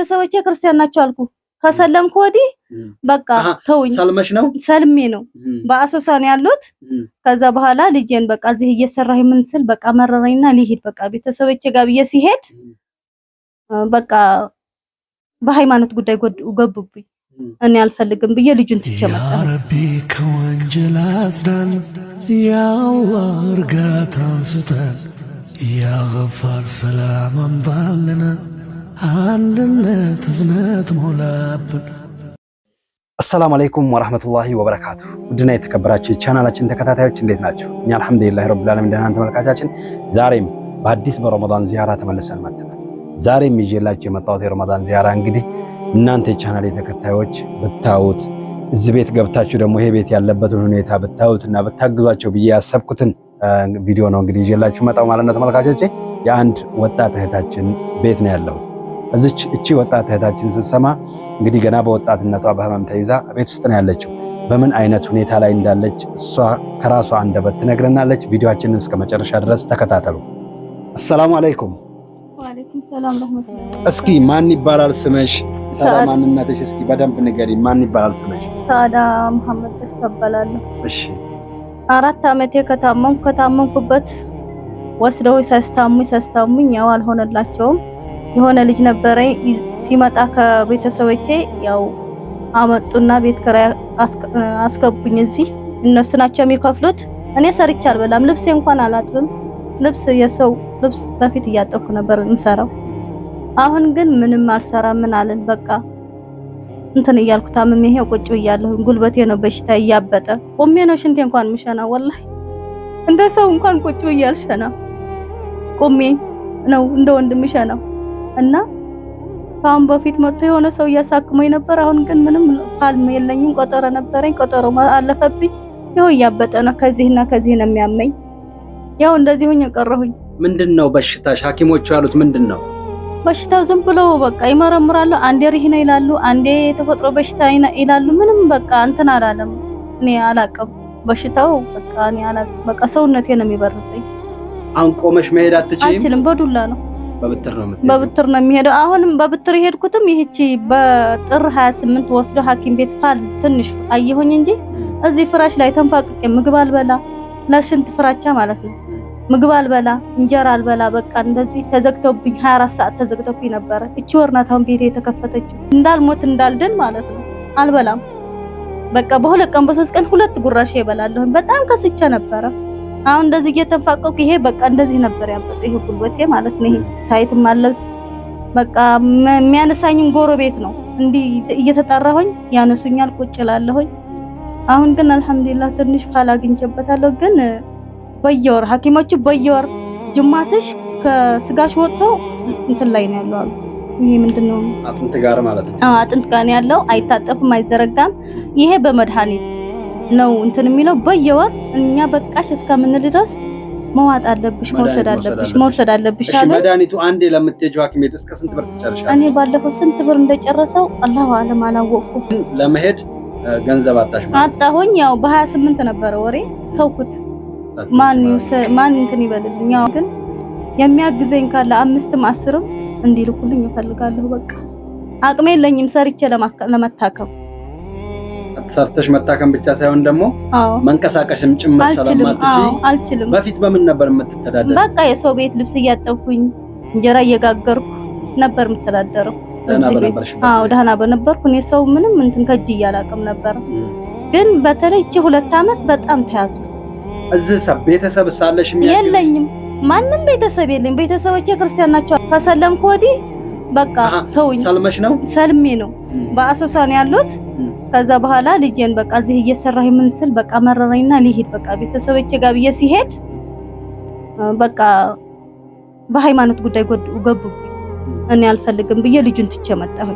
ቤተሰቦቼ ክርስቲያን ናቸው አልኩ። ከሰለምኩ ወዲህ በቃ ተውኝ። ሰልመሽ ነው? ሰልሜ ነው። በአሶሳ ነው ያሉት። ከዛ በኋላ ልጄን በቃ እዚህ እየሰራሁ ምን ስል በቃ መረረኝና ሊሄድ በቃ ቤተሰቦቼ ጋር ብዬ ሲሄድ በቃ በሃይማኖት ጉዳይ ገቡብኝ። እኔ አልፈልግም ብዬ ልጁን ትቼ መጣሁ። ያ ረቢ ከወንጀል አጽዳን፣ ያ አላህ እርጋታን ስጠን፣ ያ ገፋር ሰላም አምጣልን፣ አንድነት እዝነት ሞላብን። አሰላሙ አለይኩም ወራህመቱላሂ ወበረካቱ። ውድና የተከበራችሁ የቻናላችን ተከታታዮች እንዴት ናቸው? እኛ አልሐምዱሊላሂ ረቢል ዓለሚን ደህና ነን። ተመልካቻችን ዛሬም በአዲስ በረመዳን ዚያራ ተመልሰን መጥተናል። ዛሬም ይዤላችሁ የመጣሁት የረመዳን ዚያራ እንግዲህ እናንተ የቻናሌ ተከታዮች ብታዩት እዚህ ቤት ገብታችሁ ደግሞ ይሄ ቤት ያለበትን ሁኔታ ብታዩትና ብታግዟቸው ብዬ ያሰብኩትን ቪዲዮ ነው እንግዲህ ይዤላችሁ መጣው ማለት ነው። ተመልካቾቼ የአንድ ወጣት እህታችን ቤት ነው ያለሁት። እዚች እቺ ወጣት እህታችን ስትሰማ እንግዲህ ገና በወጣትነቷ በህመም ተይዛ ቤት ውስጥ ነው ያለችው። በምን አይነት ሁኔታ ላይ እንዳለች እሷ ከራሷ አንደበት ትነግረናለች። ቪዲዮአችንን እስከ መጨረሻ ድረስ ተከታተሉ። አሰላሙ አለይኩም። ወአለይኩም ሰላም ረህመቱላህ። እስኪ ማን ይባላል ስምሽ? ስለ ማንነትሽ እስኪ በደንብ ንገሪ። ማን ይባላል ስምሽ? ሰዓዳ መሐመድ ደስታ እባላለሁ። እሺ። 4 ዓመቴ ከታመምኩበት ወስደው ሳስታሙኝ ያው አልሆነላቸውም። የሆነ ልጅ ነበረኝ ሲመጣ ከቤተሰቦቼ ያው አመጡና ቤት ኪራይ አስገቡኝ። እዚህ እነሱ ናቸው የሚከፍሉት። እኔ ሰርቼ አልበላም፣ ልብሴ እንኳን አላጥብም። ልብስ የሰው ልብስ በፊት እያጠብኩ ነበር እንሰራው። አሁን ግን ምንም አልሰራ ምን አለን በቃ እንትን እያልኩ ታምሜ ይሄው ቁጭ ብያለሁ። ጉልበቴ ነው በሽታ እያበጠ ቆሜ ነው ሽንቴ እንኳን ምሸና፣ ወላሂ እንደ ሰው እንኳን ቁጭ ብዬ አልሸናም። ቆሜ ነው እንደ ወንድ ምሸናው። እና ከአሁን በፊት መጥቶ የሆነ ሰው እያሳክሞኝ ነበር። አሁን ግን ምንም ፋልም የለኝም። ቆጠሮ ነበረኝ፣ ቆጠሮ አለፈብኝ። ይኸው እያበጠ ነው። ከዚህና ከዚህ ነው የሚያመኝ። ያው እንደዚህ ሆኜ ቀረሁኝ። ምንድን ነው በሽታሽ? ሐኪሞቹ ያሉት ምንድን ነው በሽታው? ዝም ብሎ በቃ ይመረምራሉ። አንዴ ሪህ ነው ይላሉ፣ አንዴ የተፈጥሮ በሽታ ይላሉ። ምንም በቃ እንትን አላለም። እኔ አላቅም በሽታው በቃ እኔ አላቅም። በቃ ሰውነቴ ነው የሚበርሰኝ። አሁን ቆመሽ መሄድ አትችይም? አልችልም። በዱላ ነው በብትር ነው የምትሄደው? በብትር ነው የሚሄደው። አሁንም በብትር የሄድኩትም ይህቺ በጥር 28 ወስዶ ሐኪም ቤት ፋል ትንሽ አየሁኝ እንጂ እዚህ ፍራሽ ላይ ተንፋቅቄ ምግብ አልበላ፣ ለሽንት ፍራቻ ማለት ነው። ምግብ አልበላ፣ እንጀራ አልበላ፣ በቃ እንደዚህ ተዘግቶብኝ 24 ሰዓት ተዘግቶብኝ ነበረ። እቺ ወር ናት አሁን ቤቴ የተከፈተችው። እንዳልሞት እንዳልድን ማለት ነው። አልበላም በቃ በሁለት ቀን በሶስት ቀን ሁለት ጉራሽ እበላለሁ። በጣም ከስቼ ነበረ። አሁን እንደዚህ እየተንፋቀኩ ይሄ በቃ እንደዚህ ነበር ያበጠ ይሄ ጉልበቴ ማለት ነው። ይሄ ታይትም አለብስ በቃ የሚያነሳኝም ጎረቤት ነው። እንዲህ እየተጠራሁኝ ያነሱኛል፣ ቁጭ እላለሁኝ። አሁን ግን አልሐምዱሊላህ ትንሽ ፋል አግኝቼበታለሁ። ግን በየወር ሐኪሞቹ በየወር ጅማትሽ ከስጋሽ ወጥቶ እንትን ላይ ነው ያለው አሉ። ይሄ ምንድነው? አጥንት ጋር ማለት ነው። አዎ አጥንት ጋር ነው ያለው። አይታጠፍም፣ አይዘረጋም። ይሄ በመድኃኒት ነው እንትን የሚለው በየወር እኛ በቃሽ እስከምንል ድረስ መዋጥ አለብሽ፣ መውሰድ አለብሽ፣ መውሰድ አለብሽ አሉ። መድኃኒቱ አንዴ ለምትሄጂው ሐኪም ቤት እስከ ስንት ብር ትጨርሻለሽ? እኔ ባለፈው ስንት ብር እንደጨረሰው አላሁ አለም አላወቅኩም። ለመሄድ ገንዘብ አጣሽ ማለት አጣሁኝ። ያው በ28 ነበረ ወሬ ተውኩት። ማን ማን እንትን ይበልልኝ። ያው ግን የሚያግዘኝ ካለ 5ም 10ም እንዲልኩልኝ እፈልጋለሁ። በቃ አቅሜ የለኝም ሰርቼ ለመታከም። ሰርተሽ መታከም ብቻ ሳይሆን ደግሞ መንቀሳቀስም ጭምር ስለማትችይ አልችልም። በፊት በምን ነበር የምትተዳደረው? በቃ የሰው ቤት ልብስ እያጠብኩኝ እንጀራ እየጋገርኩ ነበር የምተዳደረው። አዎ ደህና በነበርኩ እኔ ሰው ምንም እንትን ከእጅ እያላቅም ነበር። ግን በተለይ እቺ 2 ዓመት በጣም ተያዝኩ። እዚህ ቤተሰብ ሳለሽ የለኝም፣ ማንም ቤተሰብ የለኝም። ቤተሰቦቼ ክርስቲያን ናቸው። ከሰለምኩ ወዲህ በቃ ተውኝ። ሰልመሽ ነው? ሰልሜ ነው። በአሶሳ ነው ያሉት። ከዛ በኋላ ልጄን በቃ እዚህ እየሰራሁ ምን ስል በቃ መረረኝና ሊሄድ በቃ ቤተሰቦቼ ጋር ብዬ ሲሄድ በቃ በሃይማኖት ጉዳይ ገቡብኝ። እኔ አልፈልግም ብዬ ልጁን ትቼ መጣሁ።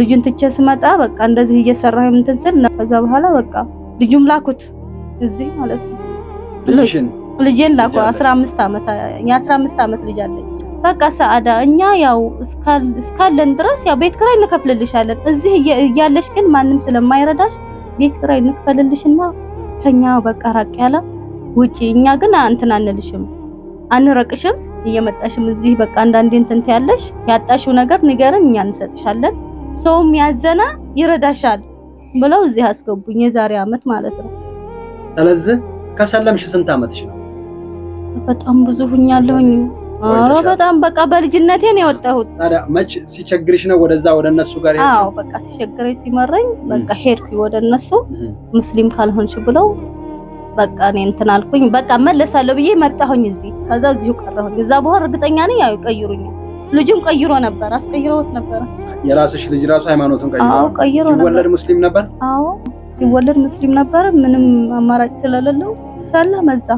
ልጁን ትቼ ስመጣ በቃ እንደዚህ እየሰራሁ እንትን ስል ከዛ በኋላ በቃ ልጁም ላኩት እዚህ ማለት ነው። ልጄን ላኩ። 15 ዓመት የ15 ዓመት ልጅ አለኝ። በቃ ሰዓዳ እኛ ያው እስካለን ድረስ ያው ቤት ኪራይ እንከፍልልሻለን። እዚህ እያለሽ ግን ማንም ስለማይረዳሽ ቤት ኪራይ እንክፈልልሽና ከኛ በቃ ራቅ ያለ ውጪ፣ እኛ ግን እንትን አንልሽም፣ አንረቅሽም። እየመጣሽም እዚህ በቃ አንዳንዴ እንትን ትያለሽ፣ ያጣሽው ነገር ንገርን፣ እኛ እንሰጥሻለን፣ ሰውም ያዘነ ይረዳሻል ብለው እዚህ አስገቡኝ። የዛሬ አመት ማለት ነው። ስለዚህ ከሰለምሽ ስንት አመትሽ ነው? በጣም ብዙ ሁኛለሁኝ። አዎ በጣም በቃ በልጅነቴ ነው የወጣሁት። ታዲያ መች ሲቸግርሽ ነው ወደዛ ወደ እነሱ ጋር ሄድሽ? አዎ በቃ ሲቸግረኝ ሲመረኝ በቃ ሄድኩኝ ወደ እነሱ። ሙስሊም ካልሆንሽ ብለው በቃ እኔ እንትን አልኩኝ። በቃ መለሳለሁ ብዬ መጣሁኝ እዚህ። ከዛ እዚሁ ቀረሁኝ። እዛ በኋላ እርግጠኛ ነኝ ያው ይቀይሩኛል። ልጁም ቀይሮ ነበር፣ አስቀይረውት ነበር። የራስሽ ልጅ ራሱ ሃይማኖቱን ቀይሮ? አዎ ቀይሮ ነበር። ሲወለድ ሙስሊም ነበር? አዎ ሲወለድ ሙስሊም ነበር። ምንም አማራጭ ስለሌለው ሰለመ። እዛ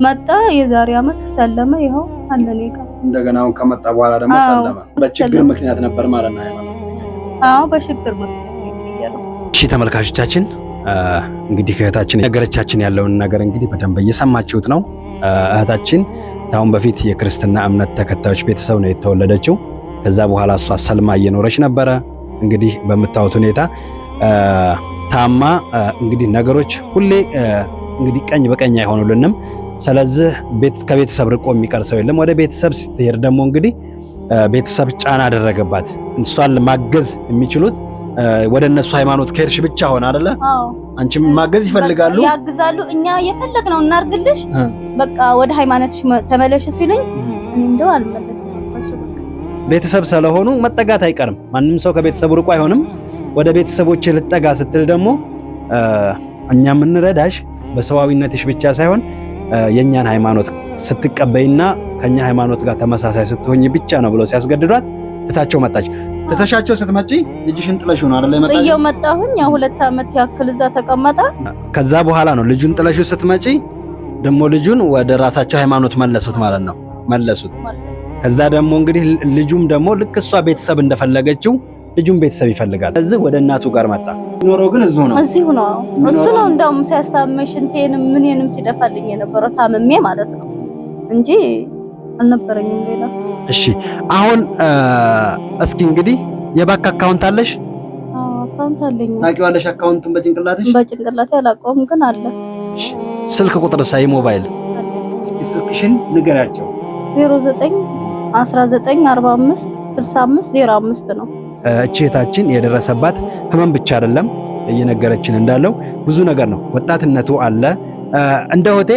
መጣ የዛሬ አመት ሰለመ። ይኸው አለ እኔ ጋር። እንደገና አሁን ከመጣ በኋላ ደግሞ ሰለመ። በችግር ምክንያት ነበር ማለት ነው ሃይማኖት? አዎ በችግር ምክንያት ነው የተቀየረው። እሺ ተመልካቾቻችን እንግዲህ እህታችን ነገረቻችን ያለውን ነገር እንግዲህ በደንብ እየሰማችሁት ነው። እህታችን ታሁን በፊት የክርስትና እምነት ተከታዮች ቤተሰብ ነው የተወለደችው። ከዛ በኋላ እሷ ሰልማ እየኖረች ነበረ። እንግዲህ በምታዩት ሁኔታ ታማ እንግዲህ ነገሮች ሁሌ እንግዲህ ቀኝ በቀኝ አይሆኑልንም። ስለዚህ ከቤተሰብ ርቆ የሚቀር ሰው የለም። ወደ ቤተሰብ ስትሄድ ደግሞ እንግዲህ ቤተሰብ ጫና አደረገባት። እሷን ማገዝ የሚችሉት ወደ እነሱ ሃይማኖት ከሄድሽ ብቻ ሆነ አይደለ? አንቺም ማገዝ ይፈልጋሉ፣ ያግዛሉ። እኛ የፈለግነው እናርግልሽ፣ በቃ ወደ ሃይማኖትሽ ተመለሽ ሲሉኝ እኔ እንደው አልመለስም አልኳቸው። በቃ ቤተሰብ ስለሆኑ መጠጋት አይቀርም። ማንም ሰው ከቤተሰቡ ርቆ አይሆንም። ወደ ቤተሰቦች ልጠጋ ስትል ደግሞ እኛ የምንረዳሽ በሰዋዊነትሽ ብቻ ሳይሆን የእኛን ሃይማኖት ስትቀበይና ከኛ ሃይማኖት ጋር ተመሳሳይ ስትሆኝ ብቻ ነው ብሎ ሲያስገድዷት ትታቸው መጣች። ትተሻቸው ስትመጪ ልጅሽን ጥለሽው ነው አይደል የመጣሽው? ጥየው መጣሁኝ። ያው 2 አመት ያክል እዛ ተቀመጠ። ከዛ በኋላ ነው ልጁን ጥለሽው ስትመጪ ደግሞ ልጁን ወደ ራሳቸው ሃይማኖት መለሱት ማለት ነው፣ መለሱት። ከዛ ደግሞ እንግዲህ ልጁም ደግሞ ልክ እሷ ቤተሰብ እንደፈለገችው ልጁም ቤተሰብ ይፈልጋል። ስለዚህ ወደ እናቱ ጋር መጣ። ኖሮ ግን እዚሁ ነው፣ እዚሁ ነው። እሱ ነው እንደውም ሲያስታመሽ ሽንቴንም ምኔንም ሲደፋልኝ የነበረው ታምሜ ማለት ነው እንጂ አልነበረኝም ሌላ። እሺ አሁን እስኪ እንግዲህ የባንክ account አለሽ? አዎ account አለኝ። ታውቂዋለሽ account ኡን በጭንቅላትሽ? በጭንቅላቴ አላውቀውም ግን አለ። እሺ ስልክ ቁጥር ሳይ ሞባይል እስኪ ስልክሽን ንገሪያቸው። 09 19 45 65 05 ነው። እቺ እህታችን የደረሰባት ህመም ብቻ አይደለም እየነገረችን እንዳለው ብዙ ነገር ነው። ወጣትነቱ አለ። እንደ ሆቴ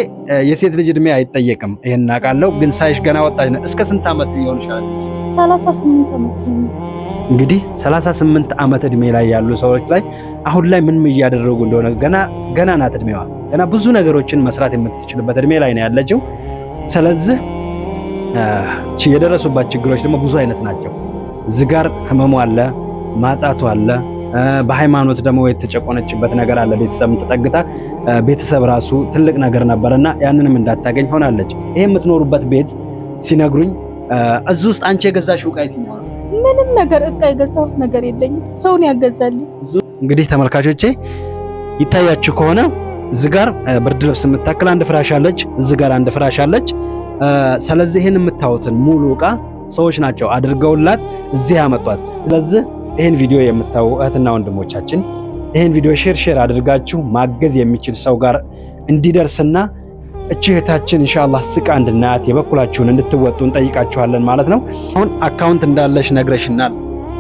የሴት ልጅ እድሜ አይጠየቅም፣ ይሄን እናውቃለሁ። ግን ሳይሽ ገና ወጣት ነው። እስከ ስንት ዓመት ይሆንሻል? 38 ዓመት። እንግዲህ 38 ዓመት እድሜ ላይ ያሉ ሰዎች ላይ አሁን ላይ ምን እያደረጉ እንደሆነ ገና ገና ናት እድሜዋ። ገና ብዙ ነገሮችን መስራት የምትችልበት እድሜ ላይ ነው ያለችው። ስለዚህ የደረሱባት ችግሮች ደግሞ ብዙ አይነት ናቸው። እዚህ ጋር ህመሙ አለ፣ ማጣቱ አለ፣ በሃይማኖት ደግሞ የተጨቆነችበት ነገር አለ። ቤተሰብን ተጠግታ ቤተሰብ ራሱ ትልቅ ነገር ነበርና ያንንም እንዳታገኝ ሆናለች። ይሄ የምትኖሩበት ቤት ሲነግሩኝ እዚህ ውስጥ አንቺ የገዛሽው ዕቃ የትኛው ነው? ምንም ነገር ዕቃ የገዛሁት ነገር የለኝም። ሰውን ያገዛልኝ። እንግዲህ ተመልካቾቼ ይታያችሁ ከሆነ እዚህ ጋር ብርድ ልብስ የምታክል አንድ ፍራሽ አለች፣ እዚህ ጋር አንድ ፍራሽ አለች። ስለዚህ ይህን የምታዩትን ሙሉ ዕቃ ሰዎች ናቸው አድርገውላት እዚህ ያመጧት። ስለዚህ ይህን ቪዲዮ የምታዩ እህትና ወንድሞቻችን ይህን ቪዲዮ share share አድርጋችሁ ማገዝ የሚችል ሰው ጋር እንዲደርስና እቺ እህታችን ኢንሻአላህ ስቃ እንድናያት የበኩላችሁን እንድትወጡ እንጠይቃችኋለን ማለት ነው። አሁን account እንዳለሽ ነግረሽናል።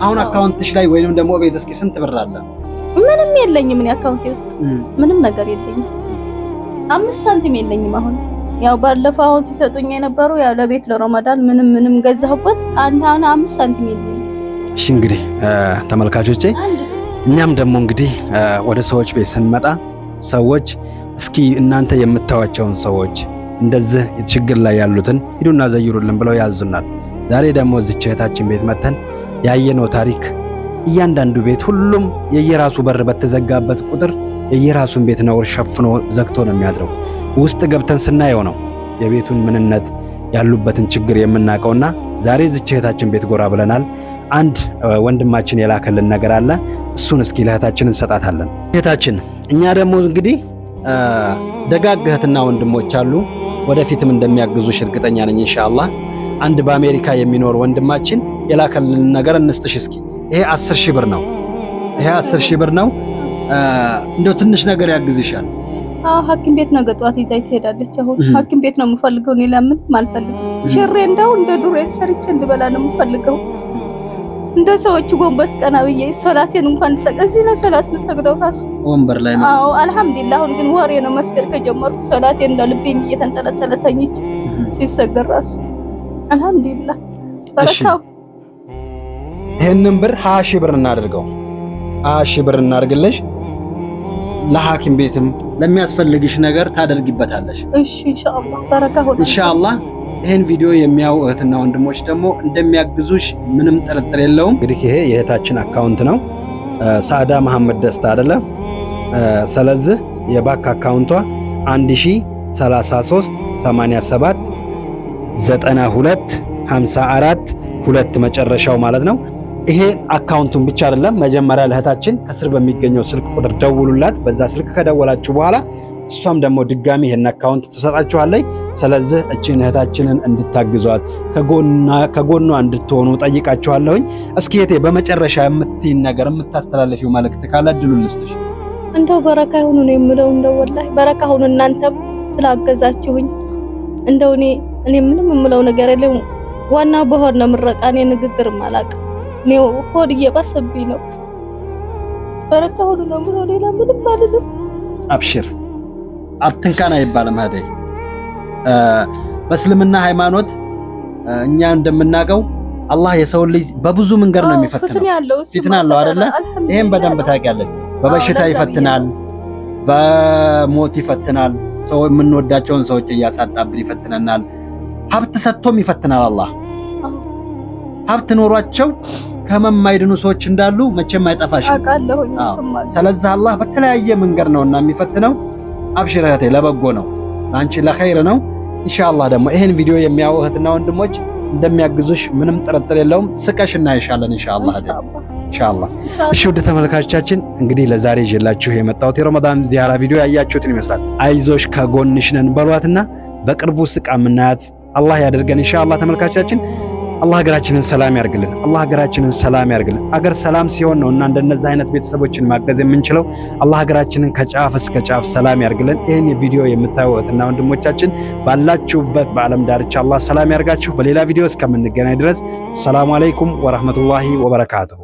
አሁን account ሽ ላይ ወይንም ደግሞ ቤት እስኪ ስንት ብር አለ? ምንም የለኝም። እኔ account ኤ ውስጥ ምንም ነገር የለኝም። 5 ሳንቲም የለኝም። አሁን ያው ባለፈው አሁን ሲሰጡኝ የነበሩ ያው ለቤት ለረመዳን ምንም ምንም ገዛሁበት። አንድ አሁን 5 ሳንቲም የለኝም። እሺ እንግዲህ ተመልካቾቼ እኛም ደግሞ እንግዲህ ወደ ሰዎች ቤት ስንመጣ ሰዎች እስኪ እናንተ የምታዋቸውን ሰዎች እንደዚህ ችግር ላይ ያሉትን ሂዱና ዘይሩልን ብለው ያዙናል። ዛሬ ደግሞ እዚች እህታችን ቤት መተን ያየነው ታሪክ እያንዳንዱ ቤት ሁሉም የየራሱ በር በተዘጋበት ቁጥር የየራሱን ቤት ነውር ሸፍኖ ዘግቶ ነው የሚያድረው። ውስጥ ገብተን ስናየው ነው የቤቱን ምንነት ያሉበትን ችግር የምናውቀውና ዛሬ እዚች እህታችን ቤት ጎራ ብለናል። አንድ ወንድማችን የላከልን ነገር አለ። እሱን እስኪ ለእህታችን እንሰጣታለን። እህታችን እኛ ደግሞ እንግዲህ ደጋግ እህትና ወንድሞች አሉ፣ ወደፊትም እንደሚያግዙሽ እርግጠኛ ነኝ ኢንሻአላህ። አንድ በአሜሪካ የሚኖር ወንድማችን የላከልን ነገር እንስጥሽ እስኪ። ይሄ 10,000 ብር ነው። ይሄ 10,000 ብር ነው። እንደው ትንሽ ነገር ያግዝሻል። አዎ ሐኪም ቤት ነገ ጠዋት ይዛኝ ትሄዳለች። አሁን ሐኪም ቤት ነው የምፈልገው። እኔ ለምን አልፈልግም። ሽሬ እንደው እንደ ድሮ ሰርቼ እንድበላ ነው የምፈልገው። እንደ ሰዎቹ ጎንበስ ቀና ብዬ ሶላቴን እንኳን ሰቅ እዚህ ነው ሶላት የምሰግደው ራሱ ወንበር ላይ ነው። አዎ አልሐምዱሊላህ። አሁን ግን ወሬ ነው መስገድ ከጀመርኩ ሶላቴን እንደ ልቤን እየተንጠለጠለ ተኝቼ ሲሰገድ ራሱ አልሐምዱሊላህ። በረካው ይሄንን ብር 20 ሺህ ብር እናድርገው። 20 ሺህ ብር እናድርግልሽ። ለሐኪም ቤትም ለሚያስፈልግሽ ነገር ታደርጊበታለሽ። እሺ ኢንሻአላህ በረካ ሆነ ኢንሻአላህ። ይህን ቪዲዮ የሚያዩ እህትና ወንድሞች ደግሞ እንደሚያግዙሽ ምንም ጥርጥር የለውም። እንግዲህ ይሄ የእህታችን account ነው፣ ሳዕዳ መሐመድ ደስታ አይደለ? ስለዚህ የባንክ account ቷ 1033 87 92 54 2 መጨረሻው ማለት ነው። ይሄ account ኡን ብቻ አይደለም፣ መጀመሪያ ለእህታችን ከስር በሚገኘው ስልክ ቁጥር ደውሉላት። በዛ ስልክ ከደወላችሁ በኋላ እሷም ደግሞ ድጋሚ ይሄን account ትሰጣችኋለች። ስለዚህ እችን እህታችንን እንድታግዟት ከጎኗ እንድትሆኑ ጠይቃችኋለሁኝ። እስኪ እህቴ በመጨረሻ የምትይን ነገር የምታስተላልፊው መልእክት ካለ እድሉን ልስጥሽ። እንደው በረካ ይሁኑ ነው የምለው። እንደው ወላሂ በረካ ሁኑ እናንተም ስላገዛችሁኝ። እንደው እኔ ምንም የምለው ነገር የለም። ዋናው በሆድ ነው ምረቃ። እኔ ንግግርም አላውቅም። እኔ ሆድ እየባሰብኝ ነው። በረካ ሁኑ ነው የምለው። ሌላ ምንም አልልም። አብሽር አትንካን አይባልም እህቴ። በእስልምና ሃይማኖት እኛ እንደምናውቀው አላህ የሰውን ልጅ በብዙ መንገድ ነው የሚፈትነው። ፊትና አለው አይደለ? ይሄን በደንብ ታውቂያለሽ። በበሽታ ይፈትናል፣ በሞት ይፈትናል፣ ሰው የምንወዳቸውን ሰዎች እያሳጣብን ይፈትነናል። ሀብት ሰጥቶም ይፈትናል። አላህ ሀብት ኖሯቸው ከህመም የማይድኑ ሰዎች እንዳሉ መቼም አይጠፋሽም። ስለዚህ አላህ በተለያየ መንገድ ነውና የሚፈትነው። አብሽር እህቴ፣ ለበጎ ነው፣ ለአንቺ ለኸይር ነው። ኢንሻአላህ ደግሞ ይሄን ቪዲዮ የሚያዩ እህትና ወንድሞች እንደሚያግዙሽ ምንም ጥርጥር የለውም። ስቀሽ እናይሻለን ኢንሻአላህ እህቴ ኢንሻአላህ። እሺ ውድ ተመልካቾቻችን እንግዲህ ለዛሬ ይዤላችሁ የመጣሁት የረመዳን ዚያራ ቪዲዮ ያያችሁትን ይመስላል። አይዞሽ ከጎንሽ ነን በሏትና በቅርቡ ስቃ የምናያት አላህ ያደርገን ኢንሻአላህ። ተመልካቾቻችን አላህ ሀገራችንን ሰላም ያርግልን። አላህ ሀገራችንን ሰላም ያርግልን። አገር ሰላም ሲሆን ነው እና እንደነዚህ አይነት ቤተሰቦችን ማገዝ የምንችለው። አላህ ሀገራችንን ከጫፍ እስከ ጫፍ ሰላም ያርግልን። ይህን ቪዲዮ የምታዩ እህትና ወንድሞቻችን ባላችሁበት በዓለም ዳርቻ አላህ ሰላም ያርጋችሁ። በሌላ ቪዲዮ እስከምንገናኝ ድረስ ሰላሙ አለይኩም ወራህመቱላሂ ወበረካቱሁ።